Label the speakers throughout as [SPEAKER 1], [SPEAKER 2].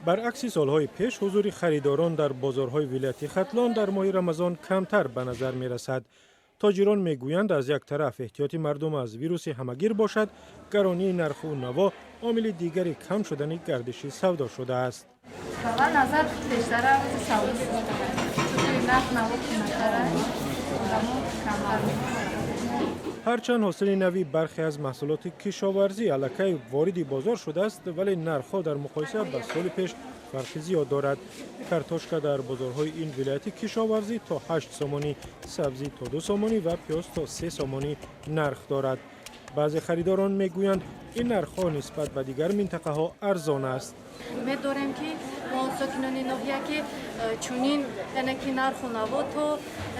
[SPEAKER 1] Баръакси солҳои пеш, ҳузури харидорон дар бозорҳои вилояти Хатлон дар моҳи Рамазон камтар ба назар мерасад. Тоҷирон мегӯянд, аз як тараф эҳтиёти мардум аз вируси ҳамагир бошад, гаронии нарху наво омили дигари кам шудани гардиши савдо шудааст.
[SPEAKER 2] Ба назар пештара савдо, чунки нарх наво қиматтара, одамо камтар.
[SPEAKER 1] Ҳарчанд ҳосили нави бархе аз маҳсулоти кишоварзӣ аллакай вориди бозор шудааст, вале нархҳо дар муқоиса ба соли пеш фарқи зиёд дорад. Картошка дар бозорҳои ин вилояти кишоварзӣ то 8 сомонӣ, сабзӣ то 2 сомонӣ ва пиёз то 3 сомонӣ нарх дорад. Баъзе харидорон мегӯянд, ин нархҳо нисбат ба дигар минтақаҳо арзон аст.
[SPEAKER 2] Умед дорем, ки мо, сокинони ноҳия, ки чунин, яъне ки нарху наво то,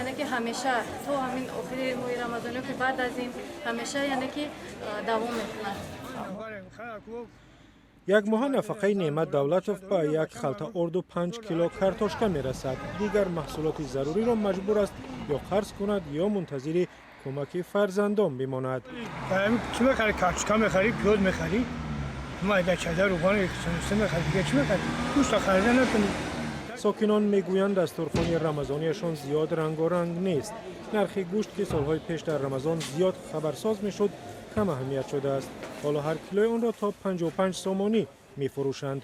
[SPEAKER 2] яъне ки ҳамеша то ҳамин охири моҳи Рамазониё, ки баъд аз ин ҳамеша, яъне ки давом мекунад.
[SPEAKER 1] Як моҳа нафақаи Неъмат Давлатов ба як халта орду 5 кило картошка мерасад. Дигар маҳсулоти заруриро маҷбур аст ё қарз кунад, ё мунтазири кӯмаки фарзандон бимонад.
[SPEAKER 3] Чӣ мехарӣ? Картошка мехарӣ, пиёз мехарӣ, майда чайда, руғани мехарӣ, дига чӣ мехарӣ? Гӯшта харида натонӣ.
[SPEAKER 1] Сокинон мегӯянд, дастурхони рамазонияшон зиёд рангоранг нест. Нархи гӯшт, ки солҳои пеш дар Рамазон зиёд хабарсоз мешуд, кам аҳамият шудааст. Ҳоло ҳар килои онро то 55 сомонӣ мефурӯшанд.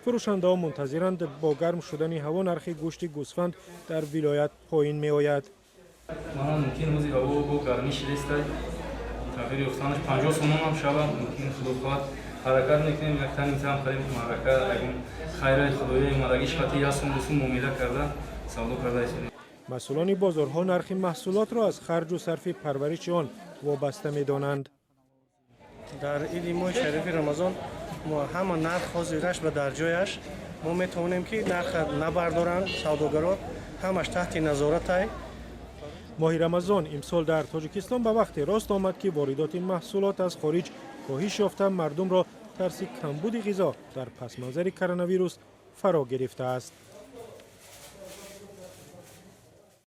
[SPEAKER 1] Фурӯшандаҳо мунтазиранд, бо гарм шудани ҳаво нархи гӯшти гӯсфанд дар вилоят поин меояд.
[SPEAKER 4] Мана, мумкин рӯзи ҳаво бо гармӣ шидестай, тағйир ёфтанаш 50 сомон ҳам шавад мумкин. Худо хоҳад, ҳаракат мекунем, як тани там харем, марака ягон хайраи худои омадагиш қати як сум, 2 сум муомила карда, савдо карда истодем.
[SPEAKER 1] Масъулони бозорҳо нархи маҳсулотро аз харҷу сарфи парвариши он вобаста медонанд.
[SPEAKER 5] Дар иди моҳи шарифи Рамазон ҳама нарх ҳозираш ба дар ҷояш. Мо метавонем, ки нарха набардоранд савдогаро, ҳамаш таҳти назоратай.
[SPEAKER 1] Моҳи Рамазон имсол дар Тоҷикистон ба вақте рост омад, ки воридоти маҳсулот аз хориҷ коҳиш ёфта, мардумро тарси камбуди ғизо дар пасманзари коронавирус фаро гирифтааст.